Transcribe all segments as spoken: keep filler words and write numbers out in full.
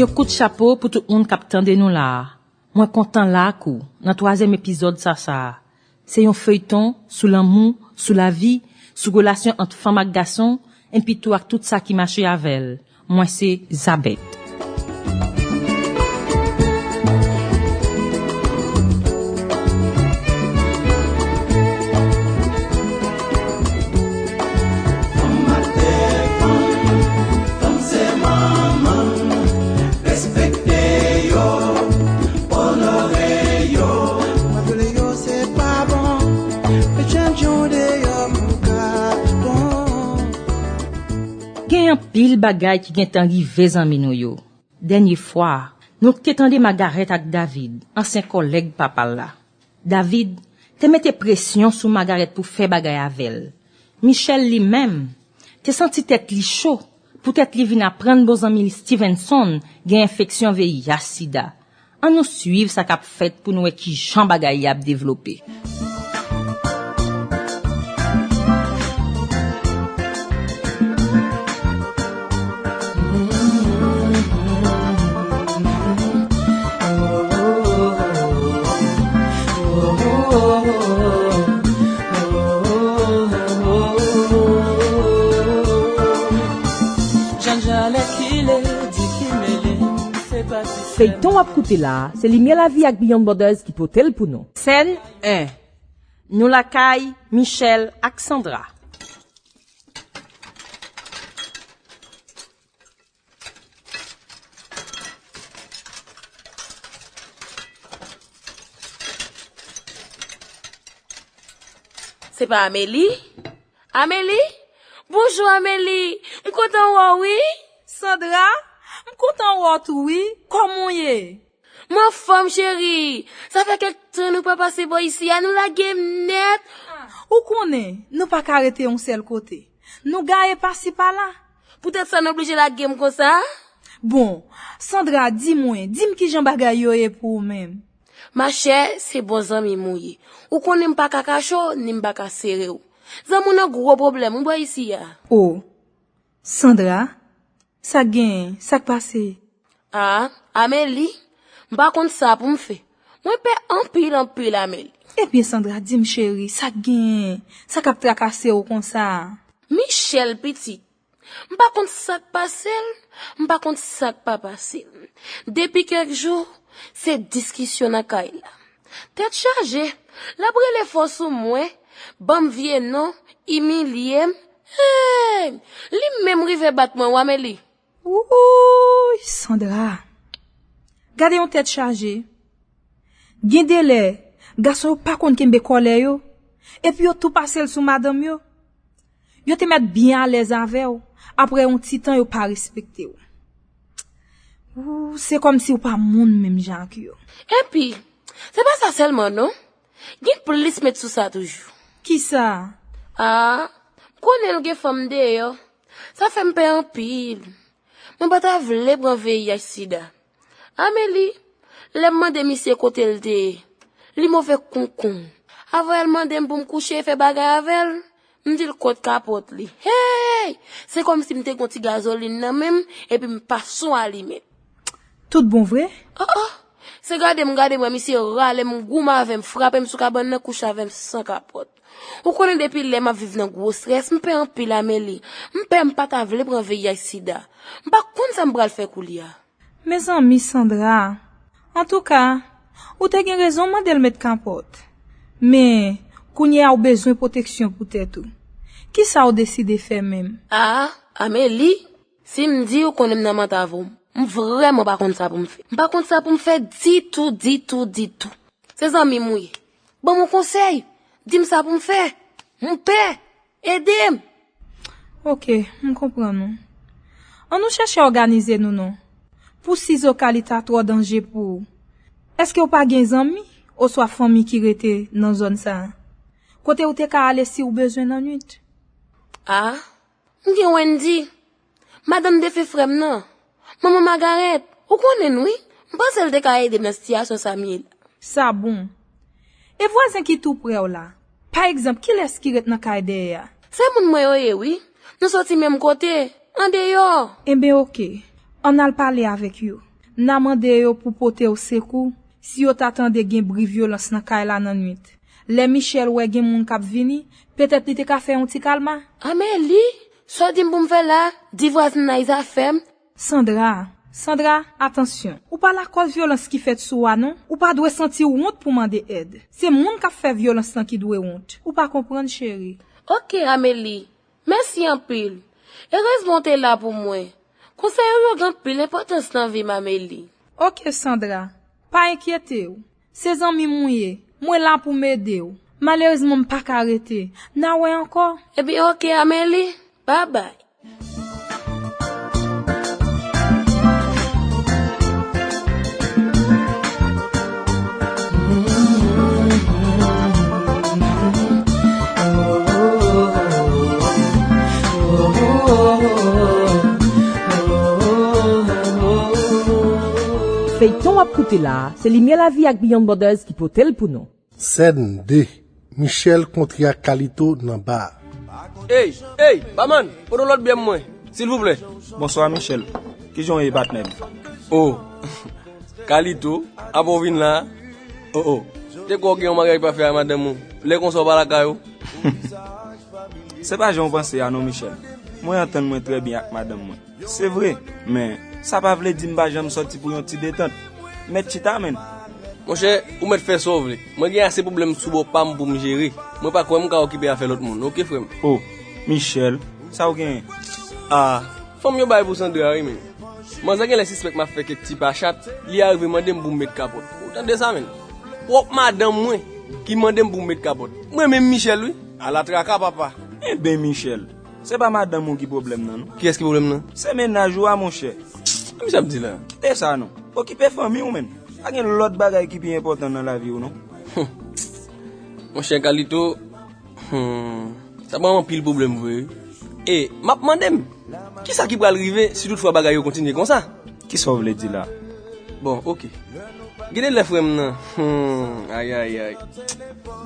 Yon kout chapo pou tout moun k ap tande nou la a. Mwen kontan la ak ou nan twazyèm epizòd sa sa a. Se yon feyton sou lanmou, sou lavi, sou relasyon ant fanm ak gason, enpi tou ak tout sa ki mache avè l. Mwen se Zabèt. Fanm matè fanm, fanm se manman, respekte yo, onore yo. Mwen vle yo se pa bon, met jan jan deyò pou ka bon. Gen anpil bagay ki gentan rive zanmi nou yo. Dènye fwa, nou te tande Magarèt ak David, ansyen kòlèg papa l la. David te mete presyon sou Magarèt pou fè bagay avè l. Michel, li menm, te santi tèt li cho poutèt li vin aprann bon zanmi li Stevenson gen enfeksyon V I H sida. Ann nou swiv sa k ap fèt pou n wè kijan bagay y ap devlope. Feyton w ap koute la a, se Limyè Lavi ak Beyond Borders ki pote l pou nou. Sèn en. Nou lakay Michel ak Sandra. Se pa Amélie? Amélie? Bonjou, Amélie! M kontan wè w, wi! Sandra? M kontan wè w tou, wi! Kòman w ye? M anfòm, cheri! Sa fè kèk tan nou pa pase bò isi a, nou lage m nèt! Ou konnen, nou pa ka rete yon sèl kote. Nou gaye pasi pala. Poutèt sa nou oblije lage m konsa? Bon, Sandra, di mwen, di m kijan bagay yo ye pou ou menm? Machè, se bon zanmi m ou ye. Ou konnen m pa ka kache w, ni m pa ka sere w. Zanmi w nan gwo pwoblèm, ou bò isi a. O, Sandra, sa k genyen? Sa k pase? A, Amélie, m pa konn sa pou m fè. Mwen pè anpil, anpil, Amélie. Ebyen, Sandra, di m, cheri, sa k genyen? Sa k ap trakase w konsa? Michel, pitit, m pa konn sa k pase l, m pa konn sa k pa pase l. Depi kèk jou, se diskisyon nan kay la. Tèt chaje, l ap rele fò sou mwen, ban m vye non, imilye m. Hey! Li menm rive bat mwen, wi, Amélie. Wouy, Sandra! Gade yon tèt chaje. Gen de lè, gason yo pa konn kenbe kòlè yo, epi yo tou pase l sou madanm yo. Yo te mèt byen alèz avè w, apre yon ti tan yo pa respekte w. Ou, se kòmsi w pa moun menm jan ak yo. Epi, se pa sa sèlman non. Gen plis met sou sa toujou. Kisa? A, m konnen l gen fanm deyò. Sa fè m pè anpil. Mwen pa ta vle pran V I H sida. Amélie, lè m mande misye kote l te ye, li move konkonn. Avan l mande m pou m kouche e fè bagay avè l, m di l kot kapòt li. Hey! Se kòmsi m te gen yon ti gazolin nan men m, epi m pase yon alimèt. Tout bon vre? Oh, oh! Se gade m gade m wè misye rale m, goumen avè m, frape m sou kabann nan, kouche avè m san kapòt. Ou konnen depi lè m ap viv nan gwo strès, m pè anpil Amélie. M pè m pa ta vle pran V I H sida. M pa konn sa m pral fè koulye a. Mezanmi Sandra, antouka, ou te gen rezon mande l met kanpòt. Men, kounye a ou bezwen pwoteksyon pou tèt ou. Kisa w deside fè menm? A, Amélie, si m di w konnen m nan mant avè w, m vrèman pa konn sa pou m fè. M pa konn sa pou m fè ditou, ditou, ditou. Se zanmi m ou ye. Ban m yon konsèy. Di m sa pou m fè. M pè. Ede m. Oke, m konprann ou. Ann nou chèche òganize nou non. Pou sizoka li ta twò danje pou ou. Èske w pa gen zanmi oswa fanmi ki rete nan zòn sa a? Kote ou te ka ale si w bezwen nan nwit? A, m gen Wendy. Madanm defen frè m nan. Manman Magarèt, ou konnen n wi. M panse l te ka ede m nan sitiyasyon sa m ye la. Sa bon. E vwazen ki tou prè w la? Pa egzanp, kilès ki ret nan kay dèyè a? Se moun mwen yo ye wi. Nou soti menm kote, andeyò. Enben oke. Ann al pale avèk yo. N a mande yo pou pote w sekou si yo ta tande gen bri vyolans nan kay la nan nwit. Lè Michel wè gen moun k ap vini, petèt li te ka fè yon ti kalma. Ameli, sa w di m pou m fè la? Di vwazen nan Iza fè m. Sandra, Sandra, atansyon. Ou pa lakòz vyolans ki fèt sou w a non. Ou pa dwe santi w wont pou mande èd. Se moun k ap fè vyolans lan ki dwe wont. Ou pa konprann, cheri. Oke, Ameli. Mèsi anpil. Erezman w te la pou mwen. Konsèy ou yo gen anpil enpòtans nan vi m, Ameli. Oke, Sandra. Pa enkyete w. Se zanmi m ou ye. Mwen la pou m ede w. Malerezman, m pa ka rete. N a wè ankò. Ebyen, oke, Ameli. Babay. Feyton w ap koute la a, se Limyè Lavi ak Beyond Borders ki pote l pou nou. Sèn de. Michel kontre ak Kalito nan ba a. Ey, ey, baman, pote yon lòt byè pou mwen, silvouplè. Bonswa, Michel. Kijan w ye, patnè m? Oh, Kalito, apa w vin la a? Oh, oh. Te kwè w gen yon bagay pa fè a madanm ou. Lè konsa w pa lakay ou. Se pa jan w panse a non, Michel. Mwen antann mwen trè byen ak madanm mwen. Se vre, men sa pa vle di m pa janm sòti pou yon ti detant. Mèt chita, menn. Monchè, ou mèt fè sa w vle. Mwen gen ase pwoblèm sou bò pa m pou m jere. Mwen pa kwè m ka okipe afè lòt moun, oke, frè m? Oh, Michel, sa w genyen? Ah, fanm yo bay pou Sandra, wi, men. Manzè genlè sispèk m ap fè kèk ti pachat, li arive mande m pou m met kapòt. Ou tande sa, menn? Pwòp madanm mwen ki mande m pou m met kapòt. Mwen menm Michel, wi. Ala traka, papa. Enben, Michel, se pa madanm ou ki pwoblèm nan, non. Kiyès ki pwoblèm nan? Se mennaj ou a, monchè. Sa misye ap di la? Kite sa, non. Okipe fanmi w, menn. Pa gen lòt bagay ki pi enpòtan nan lavi w, non. Monchè Kalito, hmm, sa ban m anpil pwoblèm vre, wi. E, m ap mande m, kisa ki pral rive si toutfwa bagay yo kontinye konsa? Kisa w vle di la? Bon, oke. Gade lè frè m nan. Hmm, ayayay.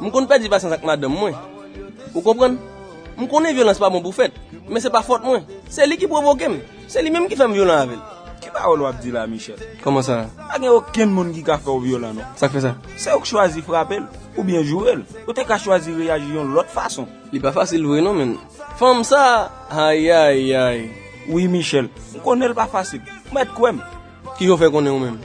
M konn pèdi pasyans ak madanm mwen. Ou konprann? M konnen vyolans pa bon pou fèt, men se pa fòt mwen. Se li ki pwovoke m. Se li menm ki fè m vyolan avè l. Ki pawòl w ap di la, Michel? Kòman sa? Pa gen okenn moun ki ka fè w vyolan, non. Sa k fè sa? Se ou k chwazi frape l, oubyen joure l. Ou te ka chwazi reyaji yon lòt fason. Li pa fasil vre non, menn. Fanm sa, ayayay. Wi, Michel, m konnen l pa fasil. Ou mèt kwè m. Kijan w fè konnen ou menm?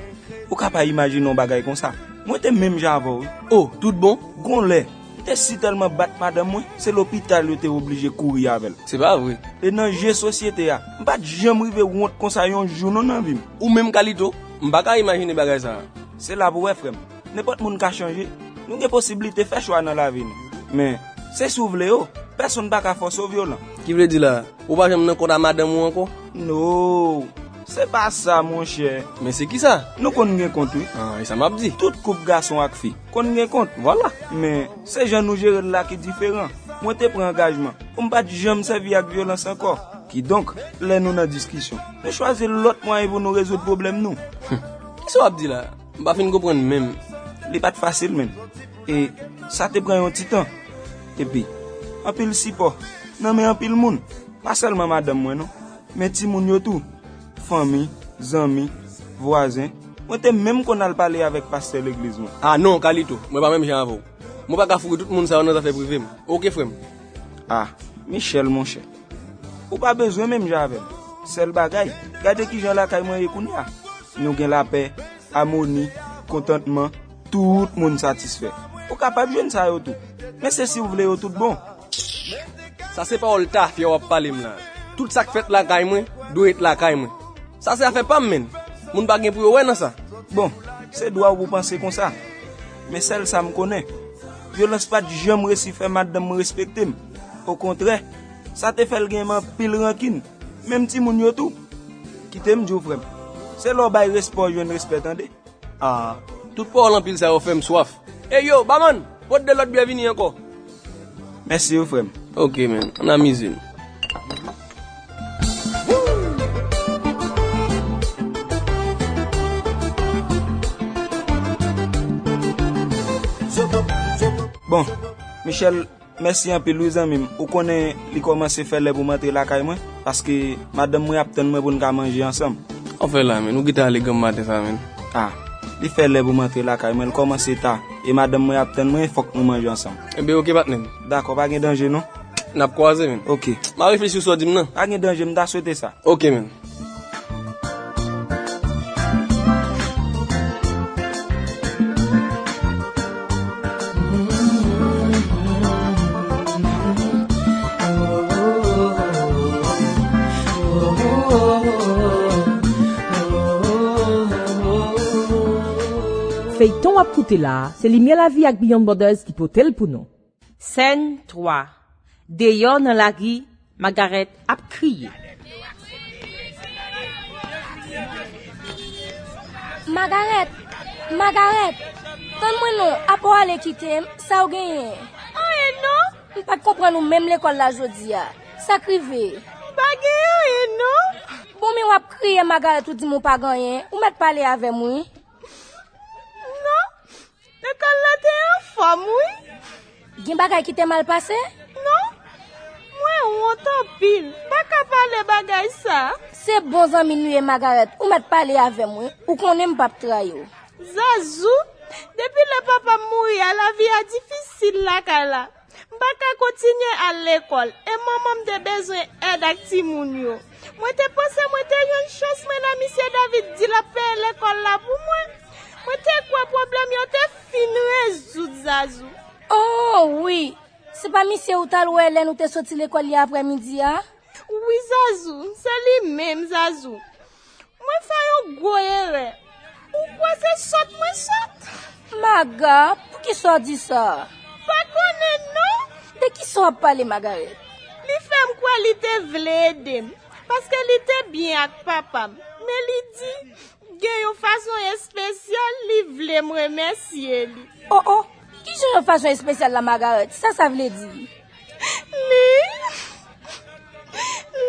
Ou ka pa imajine yon bagay konsa. Mwen te menm jan avè w, wi. Oh, tout bon? Gon lè, m te sitèlman bat madanm mwen, se lopital yo te oblije kouri avè l. Se pa vre. E nan je sosyete a, m pa t janm rive wont konsa yon jou non nan vi m. Ou menm Kalito, m pa ka imajine bagay sa a. Se la pou w wè, frè m. Nenpòt moun ka chanje. Nou gen posiblite fè chwa nan lavi nou. Men, se si w vle yo, pèsonn pa ka fòse w vyolan. Ki vle di la, ou pa janm nan kont a madanm ou ankò? No, se pa sa, monchè. Men se kisa? Nou konn gen kont, wi. Ah, e sa m ap di. Tout koup gason ak fi konn gen kont. Vwala. Men, se jan nou jere l la ki diferan. Mwen te pran angajman pou m pa t janm sèvi ak vyolans ankò. Kidonk, lè nou nan diskisyon, nou chwazi lòt mwayen pou nou rezoud pwoblèm nou. Kisa w ap di la? M pa fin konprann menm. Li pa t fasil, menn. E sa te pran yon ti tan. Epi, anpil sipò nan men anpil moun. Pa sèlman madanm mwen, non, men timoun yo tou. Fanmi, zanmi, vwazen. Mwen te menm konn al pale avèk pastè legliz mwen. Ah non, Kalito, mwen pa menm jan avè w. Mwen pa ka foure tout moun sa yo nan zafè prive m. Oke, frè m. Ah, Michel, monchè. Ou pa bezwen menm jan avè m. Sèl bagay, gade kijan lakay mwen ye kounye a. Nou gen lapè, amoni, kontantman, tout moun satisfè. Ou kapab jwenn sa yo tou. Men se si w vle yo tout bon. Sa se pawòl tafya w ap pale m la. Tout sa k fèt lakay mwen, dwe ret lakay mwen. Sa se afè pa m, menn. Moun pa gen pou yo wè nan sa. Bon, se dwa w pou panse konsa. Men sèl sa m konnen, vyolans pa t janm resi fè madanm mwen respekte m. Okontrè, sa te fè l gen anpil rankin. Menm timoun yo tou. Kite m di w, frè m, se lè w bay respè w jwenn respè, tande. Ah, tout pawòl anpil sa yo fè m swaf. Ey yo, bamann, pot de lòt byè vini ankò. Mèsi wi, frè m. Oke, menn, ann amize n. Bon, Michel, mèsi anpil wi, zanmi m. Ou konnen li kòmanse fè lè pou m antre lakay mwen, paske madanm mwen ap tann mwen pou n ka manje ansanm. Sa w fè la, menn? Ou kite ale granm maten sa, menn? Ah, li fè lè pou m antre lakay mwen, l kòmanse ta. E madanm mwen ap tann mwen, fòk nou manje ansanm. Enben, oke, patnè m. Dakò, pa gen danje, non. N ap kwaze, menn. Oke. M a reflechi sou sa w di m nan. Pa gen danje, m ta swete sa. Oke, menn. Feyton w ap koute la a, se Limyè Lavi ak Beyond Borders ki pote l pou nou. Sèn twa. Deyò nan lari, Magarèt ap kriye. Magarèt! Magarèt! Tann mwen non, apa w ale kite m, sa w genyen? Anyen non! M pa t konprann ou menm lekòl la jodi a. Sa k rive? M pa gen anyen non! Bon, men w ap kriye, Magarèt, ou di m ou pa gen anyen. Ou mèt pale avè m, wi. Non, lekòl la te anfòm, wi. Gen bagay ki te mal pase? Non. Mwen wont anpil. M pa ka pale bagay sa. Se bon zanmi nou ye, Magarèt. Ou mèt pale avè m, wi. Ou konnen m p ap trayi w. Zazou, depi lè papa m mouri a, lavi a difisil lakay la. M pa ka kontinye al lekòl, e manman m te bezwen èd ak timoun yo. Mwen te panse mwen te jwenn chans mwen nan misye David di l ap peye lekòl la pou mwen. Mwen te kwè pwoblèm yo te fin rezoud, Zazou. Oh, wi. Se pa misye ou t al wè lè nou te soti lekòl yè aprèmidi a? Wi, Zazou, se li menm, Zazou. Mwen fè yon gwo erè. Ou kwè se sòt mwen sòt? Maga, poukisa w di sa? Pa konnen non. De kisa w ap pale, Magarèt? Li fè m kwè li te vle ede m, paske li te byen ak papa m. Men li di, gen yon fason espesyal li vle m remèsye li. Oh, oh, ki jan yon fason espesyal la, Magarèt? Sa sa vle di? Li,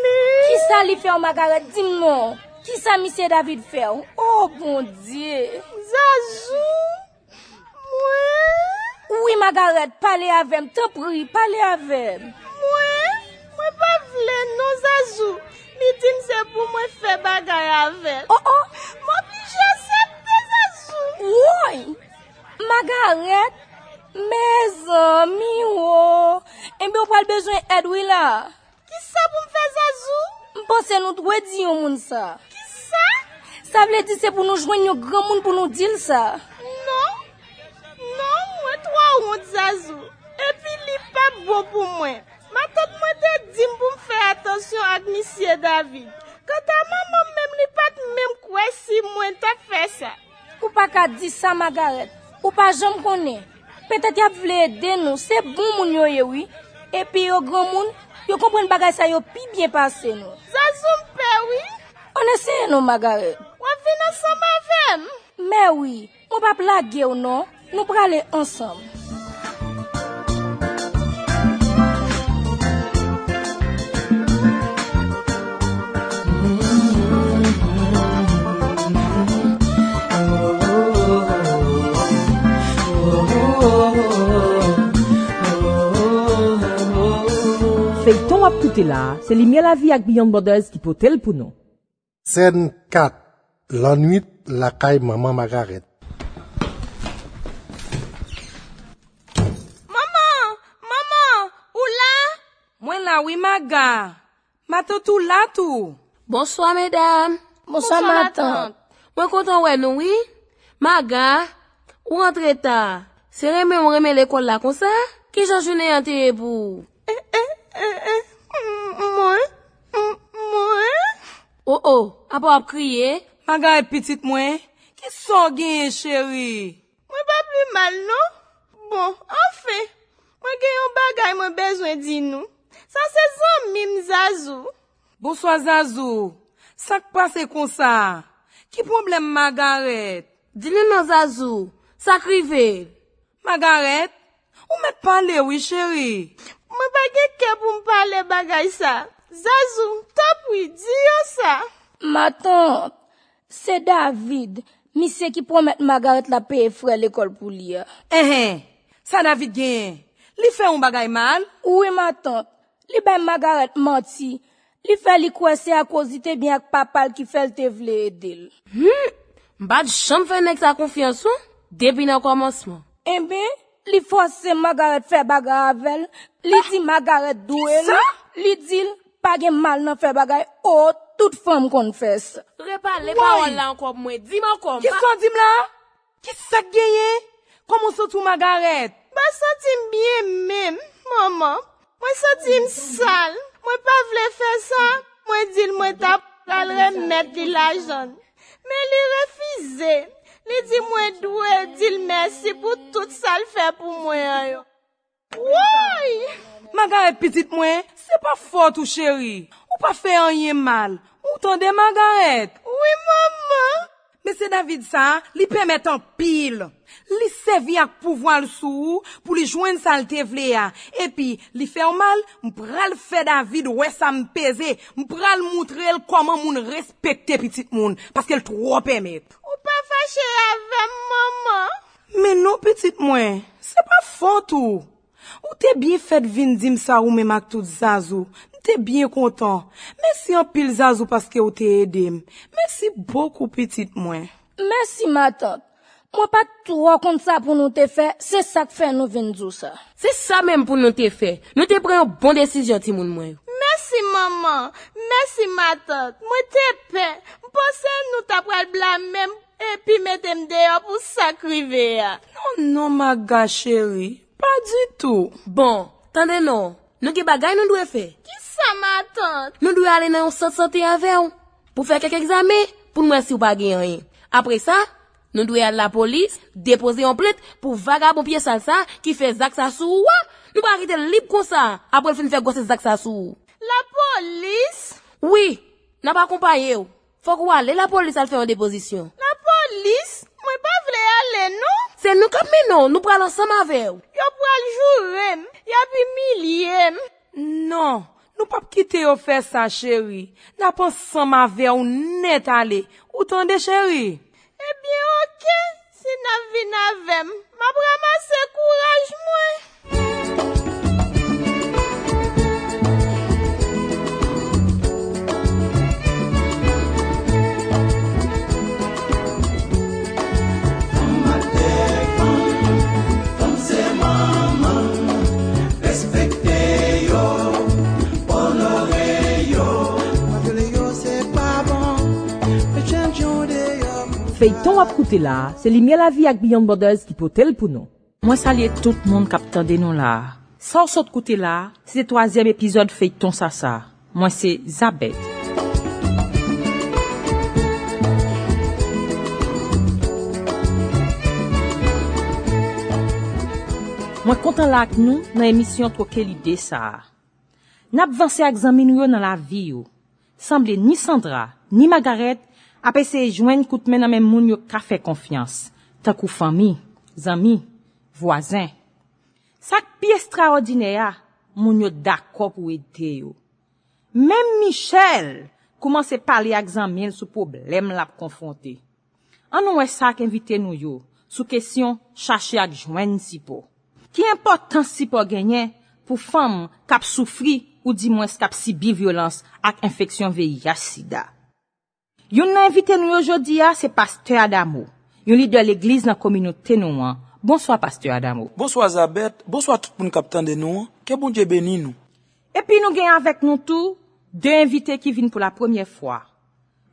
li. Kisa li fè w, Magarèt? Di m non. Kisa misye David fè w? Oh, Bondye! Zazou, mwen. Wi, Magarèt, pale avè m, tanpri, pale avè m. Mwen, mwen pa vle non, Zazou. Li di m se pou mwen fè bagay avè l. Oh, oh. M oblije aksepte, Zazou. Woy! Magarèt? Mezanmi wo! Enben, w pral bezwen èd wi la. Kisa pou m fè, Zazou? M panse nou dwe di yon moun sa. Kisa? Sa vle di se pou nou jwenn yon granmoun pou nou di l sa. Non. Non, mwen twò wont, Zazou. Epi li p ap bon pou mwen. Matant mwen te di m pou m fè atansyon ak misye David. Kanta manman m menm, li pa t menm kwè si mwen t ap fè sa. Ou pa ka di sa, Magarèt. Ou pa janm konnen. Petèt y ap vle ede nou. Se bon moun yo ye, wi. Epi yo granmoun, yo konprann bagay sa yo pi byen pase nou. Zazou, m pè, wi. Ann eseye non, Magarèt. W ap vin ansanm avè m? Mè wi. Mwen p ap lage w non. Nou prale ansanm. Feyton w ap koute la a, se Limyè Lavi ak Beyond Borders ki pote l pou nou. Sèn kat. Lannwit lakay manman Magarèt. Manman! Manman! Ou la? Mwen la wi, Maga. Matant ou la tou. Bonswa, medam. Bonswa, matant. Mwen kontan wè nou, wi. Maga, ou rantre ta. Se renmen ou renmen lekòl la konsa? Kijan jounen an te ye pou ou? Eh, eh, eh, eh, m-, mwen, m-, mwen. O, o, apa w ap kriye? Magarèt, pitit mwen, kisa w genyen, cheri? Mwen pa pi mal, non. Bon, anfen, mwen gen yon bagay mwen bezwen di nou. Sa se zanmi m, Zazou. Bonswa, Zazou. Sa k pase konsa? Ki pwoblèm Magarèt? Di nou non, Zazou. Sa k rive l? Magarèt, ou mèt pale wi, cheri. Mwen pa gen kè pou m pale bagay sa. Zazou, tanpri, di yo sa. Matant, se David, misye ki pwomèt Magarèt l ap peye frè lekòl pou li a. Enhen, sa David genyen? Li fè yon bagay mal? Wi, matant, li bay Magarèt manti. Li fè li kwè se akoz li te byen ak papa l ki fè l te vle ede l. Hmm, m pa t janm fè nèg sa konfyans non, depi nan kòmansman. Enben, li fòse Magarèt fè bagay avè l, li di Magarèt dwe l, li di l pa gen mal nan fè bagay, o, tout fanm konn fè sa. Repale pawòl la ankò pou mwen, di m ankò. Kisa w di m la? Kisa k genyen? Kòman w santi w, Magarèt? M pa santi m byen menm, manman. Mwen santi m sal. Mwen pa vle fè sa. Mwen di l mwen t ap pral remèt li lajan l. Men li refize. Li di mwen dwe di l mèsi pou tout sa l fè pou mwen an yo. Woy! Magarèt, pitit mwen, se pa fòt ou, cheri. Ou pa fè anyen mal. Ou tande, Magarèt? Wi, manman. Mesye David sa a, li pèmèt anpil. Li sèvi ak pouvwa l sou ou pou li jwenn sa l te vle a. Epi, li fè w mal, m pral fè David wè sa m peze. M pral moutre l kòman moun respekte pitit moun, paske l twò pèmèt. Ou pa fache avè m, manman? Men non, pitit mwen, se pa fòt ou. Ou te byen fèt vin di m sa ou menm ak tout Zazou. M te byen kontan. Mèsi anpil, Zazou, paske w te ede m. Mèsi bokou, pitit mwen. Mèsi, matant. Mwen pa t twò konn sa pou nou te fè, se sa k fè nou vin di w sa. Se sa menm pou nou te fè. Nou te pran yon bon desizyon, timoun mwen yo. Mèsi, manman. Mèsi, matant. Mwen te pè. M panse nou ta pral blame m epi mete m deyò pou sa k rive a. Non, non, Maga cheri, pa ditou. Bon, tande non, nou gen bagay nou dwe fè. Kisa, matant? Nou dwe ale nan yon sant sante avè w pou fè kèk egzamen, pou n wè si w pa gen anyen. Apre sa, nou dwe al lapolis, depoze yon plent pou vagabon pye sal sa ki fè zak sa sou ou a. Nou pa ka kite l lib konsa, apre l fin fè gwosès zak sa sou ou. Lapolis? Wi, n ap akonpaye w. Fòk ou ale lapolis al fè yon depozisyon. Lapolis? Mwen pa vle ale, non. Se nou k ap mennen w, nou pral ansanm avè w. Yo pral joure m, y ap imilye m. Non, nou p ap kite yo fè sa, cheri. N ap ansanm avè w nèt ale. Ou tande, cheri? Ebyen, oke, si n ap vin avè m, m ap ranmase kouraj mwen. Feyton w ap koute la a, se Limyè Lavi ak Beyond Borders ki pote l pou nou. Mwen salye tout moun k ap tande nou la a. Sa w sot koute la a, se te twazyèm epizòd feyton Sasa. Mwen se Zabèt. Mwen kontan la ak nou nan emisyon Twoke Lide sa a. N ap vanse ak zanmi nou yo nan lavi yo. Sanble ni Sandra, ni Magarèt ap eseye jwenn kout men nan men moun yo ka fè konfyans, tankou fanmi, zanmi, vwazen. Sa k pi estrawòdinè a, moun yo dakò pou ede yo. Menm Michèl koumanse pale ak zanmi l sou pwoblèm l ap konfwonte. Ann nou wè sa k envite nou yo sou kesyon chache ak jwenn sipò. Ki enpòtans sipò genyen pou fanm k ap soufri oudimwens k ap sibi vyolans ak enfeksyon V I H sida? Youn nan envite nou yo jodi a se pastè Adamo, yon lidè legliz nan kominote nou an. Bonswa, pastè Adamo. Bonswa, Zabèt. Bonswa, tout moun k ap tande nou an. Ke Bondye beni nou. Epi nou gen avèk nou tou de envite ki vin pou la premyè fwa.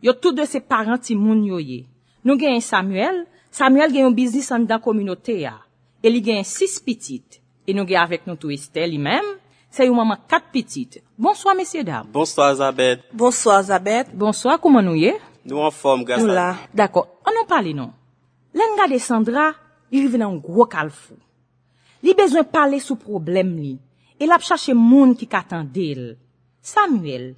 Yo tou de se paran timoun yo ye. Nou genyen Samuel. Samuel gen yon biznis anndan kominote a. E li genyen sis pitit. E nou gen avèk nou tou Esther, li menm, se yon manman kat pitit. Bonswa, mesye dam. Bonswa, Zabèt. Bonswa, Zabèt. Bonswa, kouman nou ye? Nou anfòm, gras a Dye. Nou la. Dakò. Ann nou pale non. Lè n gade Sandra, li rive nan yon gwo kalfou. Li bezwen pale sou pwoblèm li, e l ap chache moun ki ka tande l. Samuel,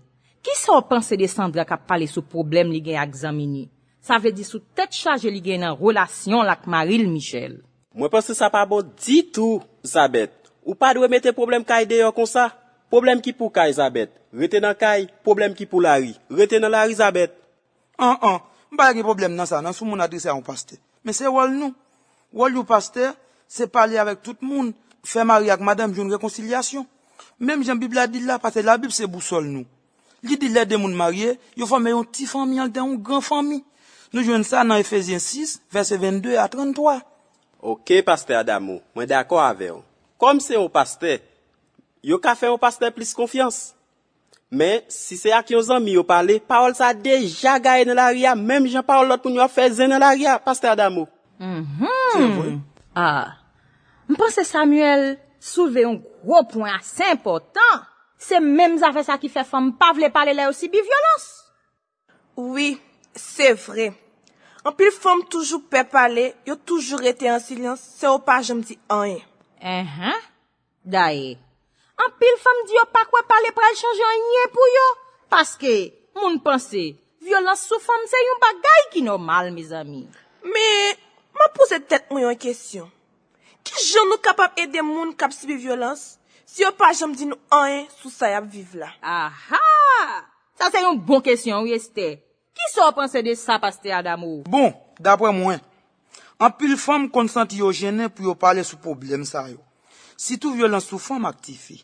kisa w panse de Sandra k ap pale sou pwoblèm li gen ak zanmi ni? Sa vle di sou tèt chaje li gen nan relasyon l ak mari l, Michèl. Mwen panse sa pa bon ditou, Zabèt. Ou pa dwe mete pwoblèm kay deyò konsa. Pwoblèm ki pou kay, Zabèt, rete nan kay. Pwoblèm ki pou lari, rete nan lari, Zabèt. An an, m pa gen pwoblèm nan sa, nan sou moun adrese a yon pastè. Men se wòl nou. Wòl yon pastè, se pale avèk tout moun, fè mari ak madanm jwenn rekonsilyasyon. Menm jan Bib la di l la, paske Labib se bousòl nou. Li di lè de moun marye, yo fòme yon ti fanmi anlè yon gran fanmi. Nou jwenn sa nan Efezyen sis, vèsè vennde a tranntwa. Ok, Pastè Adamo, mwen dakò avè w. Kòm se yon pastè, yo ka fè yon pastè plis konfyans. Men, si se ak yon zanmi yo pale, pawòl sa a deja gaye nan lari a, menm jan pawòl lòt moun yo ap fè zen nan lari a, Pastè Adamo. Mhm. Ah. M panse Samuel soulve yon gwo pwen ase enpòtan. Se menm zafè sa ki fè fanm pa vle pale lè yo sibi vyolans. Wi, se vre. Anpil fanm toujou pè pale, yo toujou rete an silans san yo pa janm di anyen. Enhen. Dayè, anpil fanm di yo pa kwè pale pral chanje anyen pou yo, paske moun panse vyolans sou fanm se yon bagay ki nòmal, mezanmi. Men, m ap poze tèt mwen yon kesyon. Kijan nou kapab ede moun k ap sibi vyolans si yo pa janm di nou anyen sou sa y ap viv la? Aha! Sa se yon bon kesyon, wi, Estè. Kisa w panse de sa, Pastè Adamo? Bon, daprè mwen, anpil fanm konn santi yo jennen pou yo pale sou pwoblèm sa yo. Sitou vyolans sou fanm ak tifi.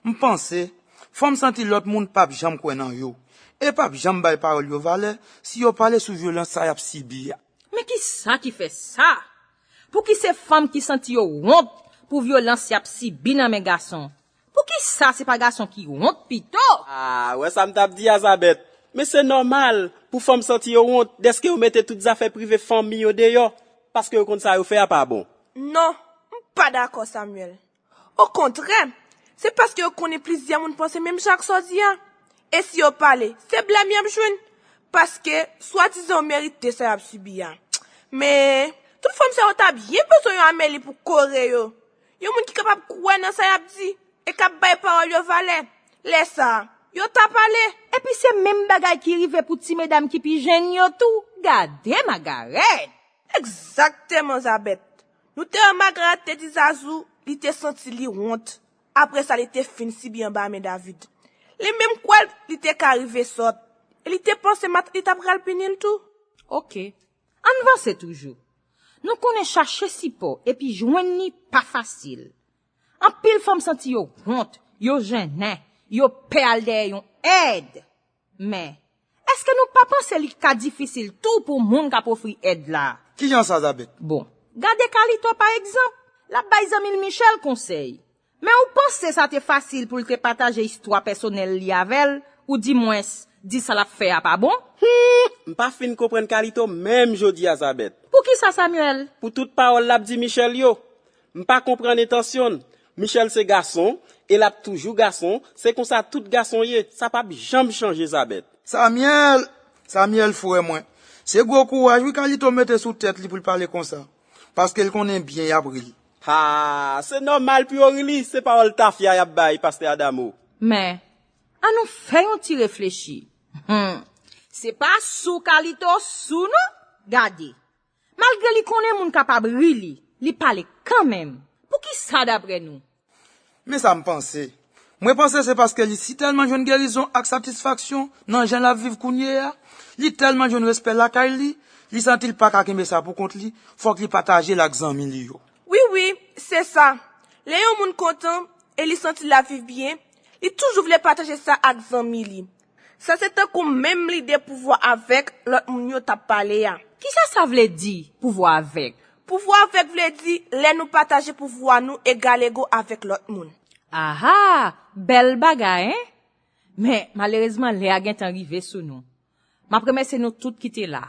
M panse, fanm santi lòt moun p ap janm kwè nan yo, e p ap janm bay pawòl yo valè si yo pale sou vyolans sa y ap sibi a. Men kisa ki fè sa? Pouki se fanm ki santi yo wont pou vyolans y ap sibi nan men gason? Poukisa se pa gason ki wont pito? Ah, wè sa m t ap di a, Zabèt. Men se nòmal pou fanm santi yo wont dèske yo mete tout zafè prive fanmi yo deyò, paske yo konn sa yo fè a pa bon. Non, m pa dakò, Samuel. Okontrè, se paske yo konnen plizyè moun panse menm jan ak sa w di a. E si yo pale, se blèm y ap jwenn. Paske, swadizan yo merite sa y ap sibi a. Men, tout fanm sa yo ta byen bezwen yon Ameli pou kore yo. Yon moun ki kapab kwè nan sa y ap di e k ap bay pawòl yo valè. Lè sa a, yo ta pale. Epi se menm bagay ki rive pou ti medam ki pi jenn yo tou. Gade Magarèt! Egzakteman, Zabèt. Nou te wè Magarèt te di Zazou li te santi li wont. Apre sa, li te fin sibi anba men David. Li menm kwè l li te ka rive sòt. E li te panse matant li ta pral pini l tou. Oke. Ann vanse toujou. Nou konnen chache sipò epi jwenn li pa fasil. Anpil fanm santi yo wont, yo jennen, yo pè al dèyè yon èd. Men, èske nou pa panse li ka difisil tou pou moun k ap ofri èd la? Kijan sa, Zabèt? Bon, gade Kalito pa egzanp, l ap bay zanmi l Michèl konsèy. Men ou panse sa te fasil pou l te pataje istwa pèsonèl li avè l, oudimwens, di sa l ap fè a pa bon? Hmm, m pa fin konprann Kalito menm jodi a, Zabèt. Poukisa, Samuel? Pou tout pawòl l ap di Michèl yo. M pa konprann entansyon l. Michèl se gason, e l ap toujou gason, se konsa tout gason ye, sa p ap janm chanje, Zabèt. Samyèl! Samyèl, frè mwen, se gwo kouraj wi Kalito mete sou tèt li pou l pale konsa, paske l konnen byen y ap ri l. Ha! Se nòmal pou yo ri li, se pawòl tafya y ap bay, Pastè Adamo. Men, ann nou fè yon ti reflechi. Hum, se pa sou Kalito sou non? Gade, malgre li konnen moun kapab ri li, li pale kanmenm. Poukisa, daprè nou? Men sa m panse. Mwen panse se paske li si tèlman jwenn gerizon ak satisfaksyon nan jan l ap viv kounye a, li tèlman jwenn respè lakay li, li santi l pa ka kenbe sa pou kont li, fòk li pataje l ak zanmi li yo. Wi, wi, se sa. Lè yon moun kontan e li santi l ap viv byen, li toujou vle pataje sa ak zanmi li. Sa se tankou menm lide pouvwa avèk lòt moun yo t ap pale a. Kisa sa vle di, pouvwa avèk? Pouvwa avèk vle di lè nou pataje pouvwa nou egalego avèk lòt moun. Aha! Bèl bagay, en? Men, malerezman, lè a gentan rive sou nou. M ap remèsye nou tout ki te la.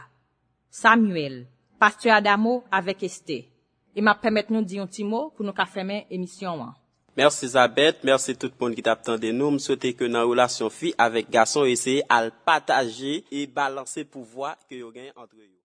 Samuel, Pastè Adamo avèk Estè. E m ap pèmèt nou di yon ti mo pou nou ka fèmen emisyon an. Mèsi Zabèt, mèsi tout moun ki t ap tande nou. M swete ke nan relasyon fi avèk gason yo eseye al pataje e balanse pouvwa ke yo genyen antre yo.